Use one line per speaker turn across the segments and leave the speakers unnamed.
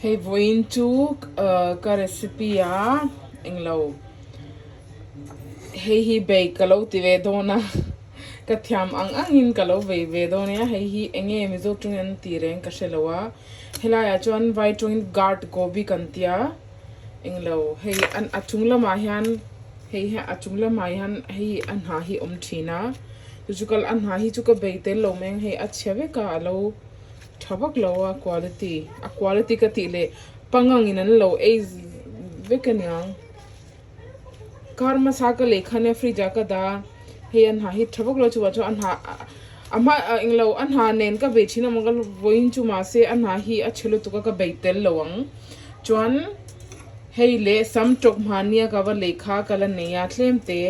Hei vawiin chu ka recipe a englo hei hi bei ka lo ti ve dawn a ka thiam ang ang in ka lo vei ve dawn nia hei hi enge mizo tawngin an tih reng ka hre lo a helai ah chuan vai tawngin guard gobi kan tia englo hei a chung lamah hian hei hi a chung lamah hian hei a hna hi a awm thin a chu chu ka a hna hi chu ka bei tel lo mai ang hei a chhia vek a a lo. Tha vak lo a quality a quality ka tih leh pangang in an lo ei vek aniang kar hmasa ka lei khan nia fridge ah ka dah a hei a hna hi tha vak lo chuvang chuan a hna a hma englo a hna nen ka bei thin a vawiin chu mahse a hna hi a chhe lutuk a ka bei tel lo ang chuan hei leh sam tawk hmania ka va lei kha ka la nei a tlem te.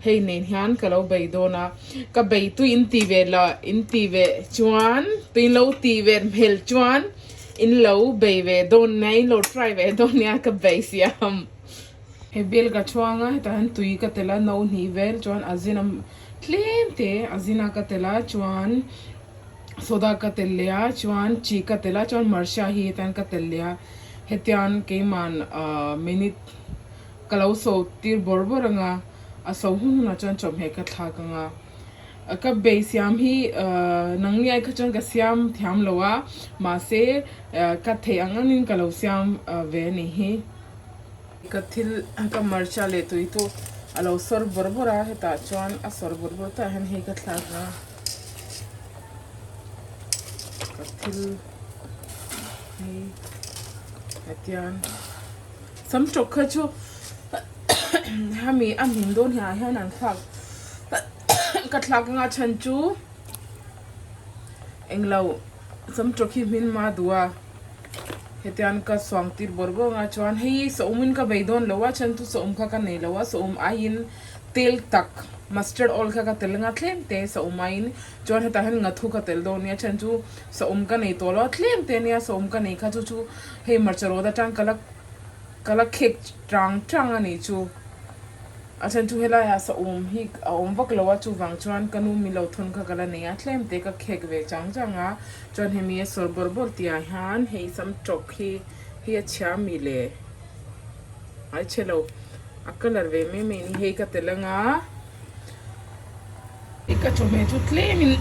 Hei nen hian ka lo bei dawn a, ka bei tui in ti ve la, in ti ve chuan, tui in lo ti ve hmel chuan in lo bei ve dawn nia, in lo try ve dawn nia ka bei siam. Hei bel ka chhuang a, hetah hian tui ka tel a, no hnih vel chuan a zin a tlem te a zin a ka tel a, chuan soda ka tel leh a, chuan chi ka tel a, chuan marsha hi hetiang ka tel leh a, hetiang keiman ah minute. Ka lo so tir bawr bawr ang a, a so hun hunah chuan chawhmeh ka thlak ang a. Ka bei siam hi nangni ai kha chuan ka siam thiam lo a, mahse ka theih ang angin ka lo siam ve a nih hi. Ka thil ka marcha leh tui chu a lo sawr bawr bawr a, hetah chuan a sawr bawr bawr tah hian hei ka thlak ang a. Ka thil hi hetiang. Sam tawk kha chu hemi a hmin dawn hian ah hian an thlak ka thlak anga chhan chu englo sam tawk hi hmin ma duh a hetiang ka suang tir bawrh bawrh anga chuan hei saum in ka bei dawn lo a chhan chu saum kha ka nei lo a saum aiin tel tak mustard oil kha ka tel anga tlem te saum aiin chuan hetah hian ngathu ka tel dawn nia chhan chu saum ka nei tawh lo a tlem te ania saum ka nei kha chu chu. Hei hmarcha rawt atang ka la ka la khek tang tang a nih chu. A then chu helai ah saum hi a awm vak lo a chuvang chuan ka nu milo thawn kha ka la nei a tlem te ka khek ve chang chang a chuan hemi a sawr bawrh bawrh tih ah hian hei sam tawk hi hi a chhia mi le ai chhe lo a colour ve mai mai a ni hei ka tel anga. I ka chawhmeh chu tlemin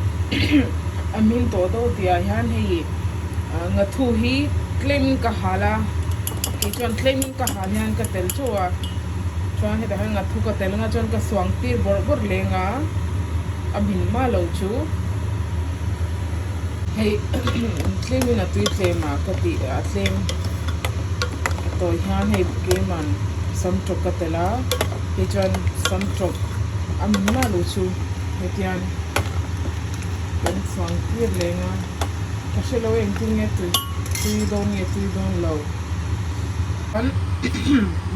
a hmin tawh deuh tih ah hian hei ngathu hi tlemin ka hal a kei chuan tlemin ka hal hian ka tel teuh a chuan hetah hian ngathu ka tel anga chuan ka suang tir bawrh bawrh leng a a hmin hma lo chu hei tlemin a tui tlem a ka tih a tlem a tawi hian hei keiman sam tawk ka tel a hei chuan sam tawk a min mah lo chu hetiang kan chuang tir leng a ka hre lo engtin nge tui tui dawn nge tui dawn lo chuan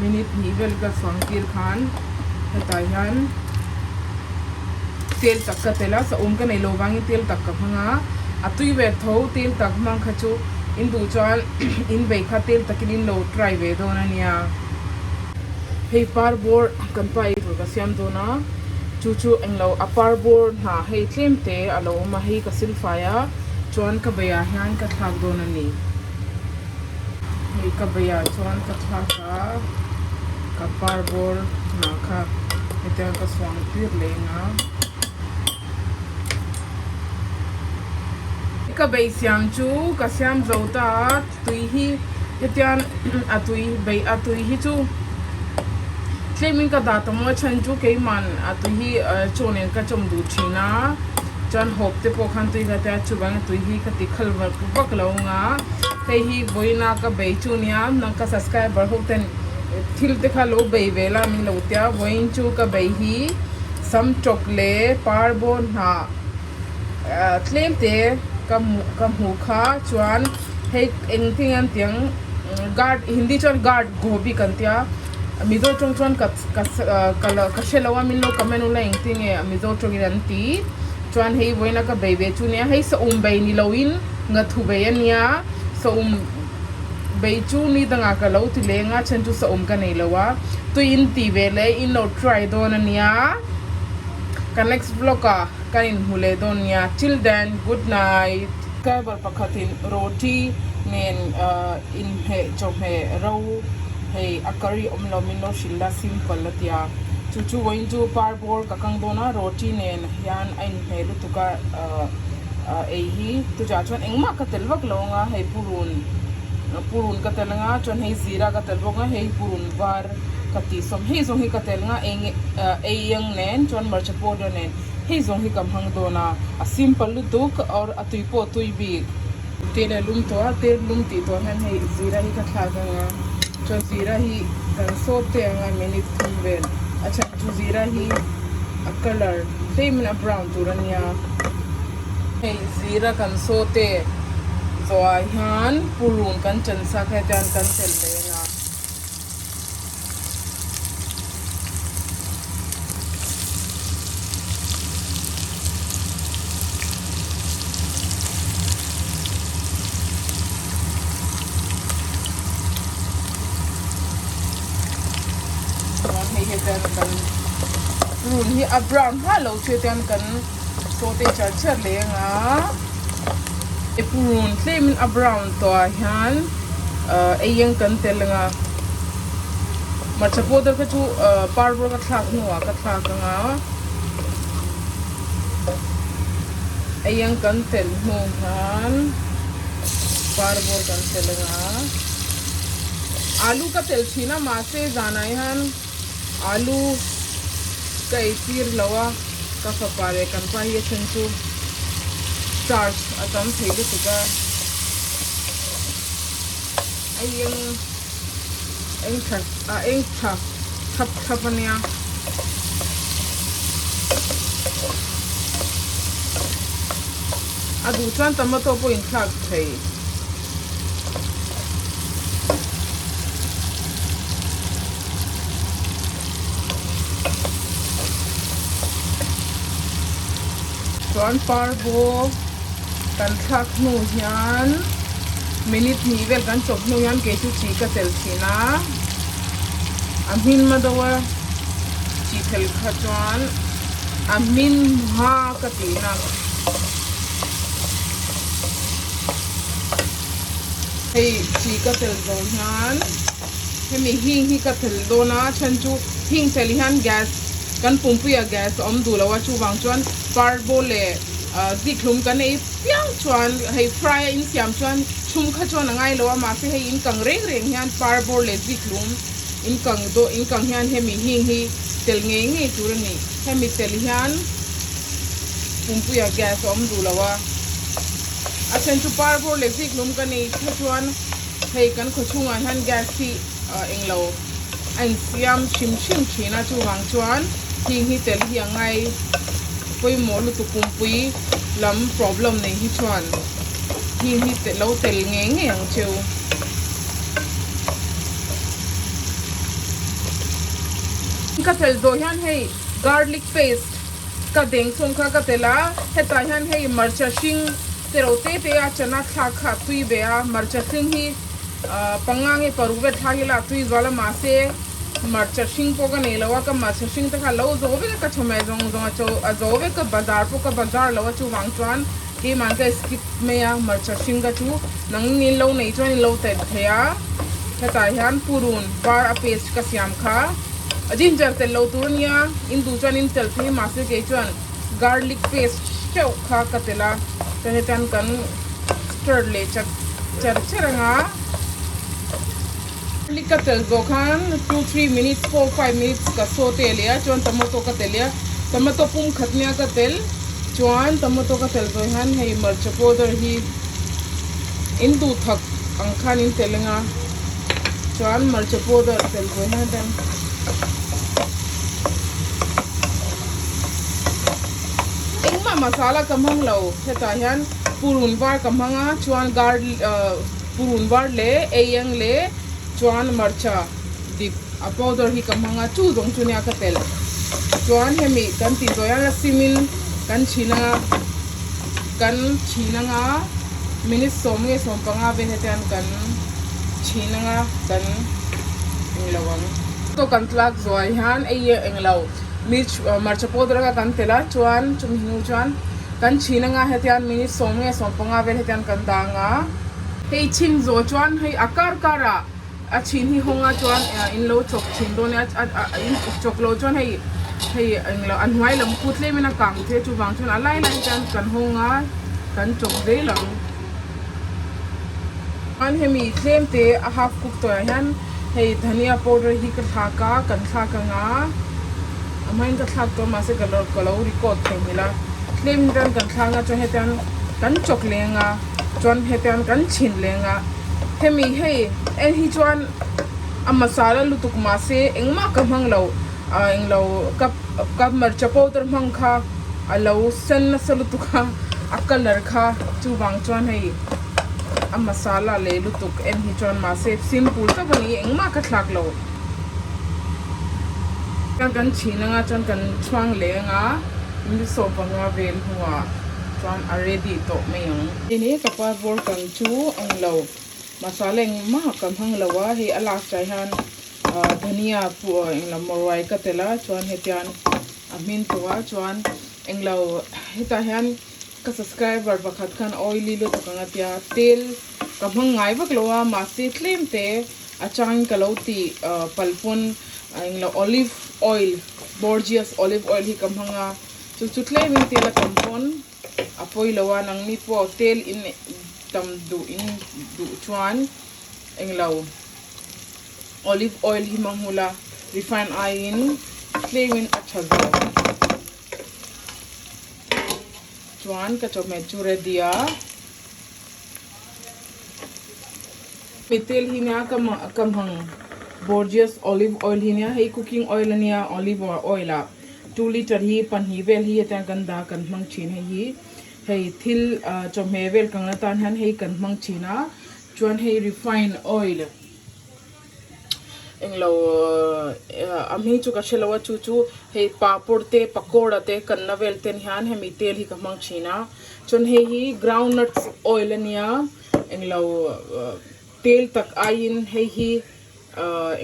minute hnih vel ka chuang tir khan hetah hian tel tak ka tel a saum ka nei lo vangin tel tak ka hmang a a tui ve tho tel tak hmang kha chu in duh chuan in bei kha tel takin in lo try ve dawn a nia. Hei par bawr kan pa ei tur ka siam dawn a, chu chu englo a par bawr hna hei tlem te a lo awm a, hei ka silfai a chuan ka beiah hian ka thlak dawn a ni. Hei ka beiah chuan ka thlak a, ka par bawr hna kha hetiang ka suang tir leng a. Ka bei siam chu ka siam zo ta a. Tui hi hetian a tui bei a tui hi chu tlemin ka dah ta maw a chhan chu keiman a tui hi chaw nen ka chawm duh thin a chuan hawp te pawh khan tui ka tia chuvang a tui hi ka ti khal vak vak lo anga hei hi vawiina ka bei chu nia nang ka subscriber ho ten thil te kha lo bei ve la min lo tia vawiin chu ka bei hi sam tawk leh par bawn hnah tlem te ka ka hmuh kha chuan hei engtin an ti ang guard hindi chuan guard gobi kan tia mizo tawng chuan ka ka ka la ka hre lo a min lo comment ula engtin nge mizo tawngin an ti chuan hei vawiina ka bei ve chu nia hei saum bei ni loin ngathu bei ania saum bei chu ni dangah ka lo ti leng a then chu saum ka nei lo a tui in ti ve leh in lo try dawn ania ka next vlog ah. Kan inhmu leh dawn nia. Till then, good night. Driver pakhatin roti nen inhmeh chawhmeh ro hei a curry awm lo min lo hrilh la simple a tia chu chu vawiin chu par bawr ka kang dawn a roti nen hian a inhmeh lutuk a ei hi chutah chuan engmah ka tel vak lo ang a hei purun purun ka tel ang a chuan hei zira ka tel bawk a hei purun var ka tih sawm hei zawng hi ka tel ang a eng ei ang nen chuan hmarcha powder nen hei zawng hi ka hmang dawn a a simple lutuk or a tui pawh tui bik. Tel a lum tawh a, tel lum tih tawh hian hei zira hi ka thlak ang a, chuan zira hi kan sawt teh ang a minute thum vel a chhan chu zira hi a colour tlem in a brown tur a nia. Hei zira kan sawt teh zawhah hian purun kan chan sa kha hetiang kan telh leh ang a. Hei hian kan run hi a brown hma lo chu hetiang kan saute char char leh ang a purun tlemin a brown tawh ah hian. Ei eng kan tel ang a, hmarcha powder kha chu par bawr ka thlak hnuah ka thlak ang a, ei eng kan tel hnu hian par bawr kan tel ang a, alu ka tel thin a mahse zanah hian alu ka ei tir lo a, ka fapa leh kan pa hi a then chu charge a tam thei lutuk a. A eng eng tha a eng tha thap thap a nia. A duh chuan tomato pawh in thlak thei. Chuan parbo kan thlak hnu hian minute hnih vel kan chawp hnu hian kei chu chi ka tel thin a, a hmin hma deuh a chi tel kha chuan a hmin hma ka tihna. Hei chi ka tel zawh hian hemi hing hi ka tel dawn a, a then chu hing tel hian gas kan pumpuia gas a awm duh lo a chuvang chuan parbo leh zikhlum kan ei piang chuan hei fry a insiam chuan chhum kha chuan a ngai lo a mahse hei in kang reng reng hian parbawr leh zikhlum in kang daw in kang hian hemi hing hi tel ngei ngei tur a ni hemi tel hian pumpuia gas a awm duh lo a a then chu parbawr leh zikhlum kan ei kha chuan hei kan khaw chhungah hian gas hi englo a insiam hrim hrim thin a chuvang chuan hing hi tel hi a ngai pawimawh lutuk pumpui lam problem nei hi chuan hing hi lo tel ngei ngei ang cheu. Ka tel zawh hian hei garlic paste ka deng chhung kha ka tel a hetah hian hei hmarcha hring te ro te te a chana thlak kha a tui ve a hmarcha hring hi Panga nge paruk vel thlak ila tui zual a mahse hmarcha hring pawh ka nei lo a ka hmarcha hring te kha lo zo vek a ka chawhmeh zawng zawng a chaw a zo vek ka bazar pawh ka bazar lo a chuvang chuan keimah ka skip mai a hmarcha hring ka chu nang in lo nei chuan in lo tel thei a hetah hian purun var a paste ka siam kha ginger tel lo tur ania in duh chuan in tel thei mahse kei chuan garlic paste teuh kha ka tel a chuan hetiang kan stir leh chat char char ang a garlic ka tel zawh khan 2-3 minutes 4-5 minutes ka saute leh a chuan tomato ka tel a tomato pum khat nia ka tel chuan tomato ka tel zawh hian hei hmarcha powder hi in duh thak ang khan in tel ang a chuan hmarcha powder tel zawh hian hetiang Engmah masala ka hmang lo hetah hian purun var ka hmang a chuan garlic purun var leh eieng leh chuan hmarcha dip a powder hi ka hmang a chu zawng chu nia ka telh chuan hemi kan tih zawh hian a simin kan chhin anga kan chhin anga minute sawm nge 15 vel hetiang kan chhin anga kan englo ang. Chaw kan tlak zuai hian ei englo mirch hmarcha powder kha kan telh a chuan chumi hnu chuan kan chhin anga hetiang minute 10 nge 15 vel hetiang kan dang a. Hei chhin zawh chuan hei a kar kar ah a chhin hi hawng a chuan in lo chawk thin dawn a in chawk loh chuan hei hei englo a hnuai lam khu tlem in a kang thei a chuvang chuan a lai lai hian kan hawng a kan chawk zel ang. Chuan hemi tlem te a half cook tawh ah hian hei dhania powder hi ka thlak a kan thlak ang a a hmain ka thlak tawh mahse ka lo ka lo record theihnghilh a tlem hian kan thlak ang a chuan hetiang kan chawk leng a chuan hetiang kan chhin leng a hemi hei en hi chuan a masala lutuk mahse engmah ka hmang lo ah englo ka ka hmarcha powder hmang kha a lo sen nasa lutuk a a colour kha chuvang chuan hei a masala leh lutuk en hi chuan mahse simple tak a ni engmah ka thlak lo chuan kan chhin anga chuan kan chhuang leh anga mi sawp anga vel hnuah chuan a ready tawh mai ang. Hei ka passport kang chu ang lo masala engmah ka hmang lo a hei a last ah hian ah dhania pawh englo mawruai ka tel a chuan hetiang a hmin tawh a chuan englo hetah hian ka subscriber pakhat khan oily lutuk ang a tia tel ka hmang ngai vak lo a mahse tlem te a changin ka lo tih palh pawn englo olive oil Borges olive oil hi ka hmang a chu chu tlemin tel a tam pawn a pawi lo a nangni pawh tel in tam duh in duh chuan englo olive oil hi hmang hula refine aiin tlemin a tha zawk. Chuan ka chawhmeh chu ready a. Hei tel hi nia ka ka hmang Borges olive oil hi nia hei cooking oil ania olive oil ah 2 liter hi pahnih vel hi hetiang kan dah kan hmang thin hei hi hei thil chawhmeh vel kang atan hian hei kan hmang thin a chuan hei refine oil Englo a hming chu ka hre lo a chu chu hei papawr te pakawra te kanna vel ten hian hemi tel hi ka hmang thin a chuan hei hi groundnut oil ania englo tel tak aiin hei hi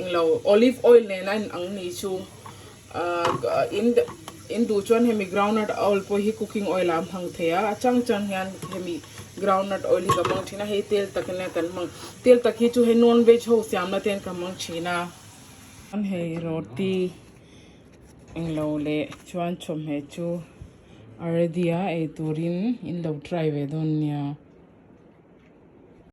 englo olive oil nen a inang ni chu in in duh chuan hemi groundnut oil pawh hi cooking oil ah a hmang thei a a chang chang hian hemi groundnut oil hi ka hmang thin a hei tel tak ania kan hmang tel tak hi chu hei non veg ho siamna te an ka hmang thin a hei roti englo leh chuan chawhmeh chu a ready a ei turin in lo try ve dawn nia.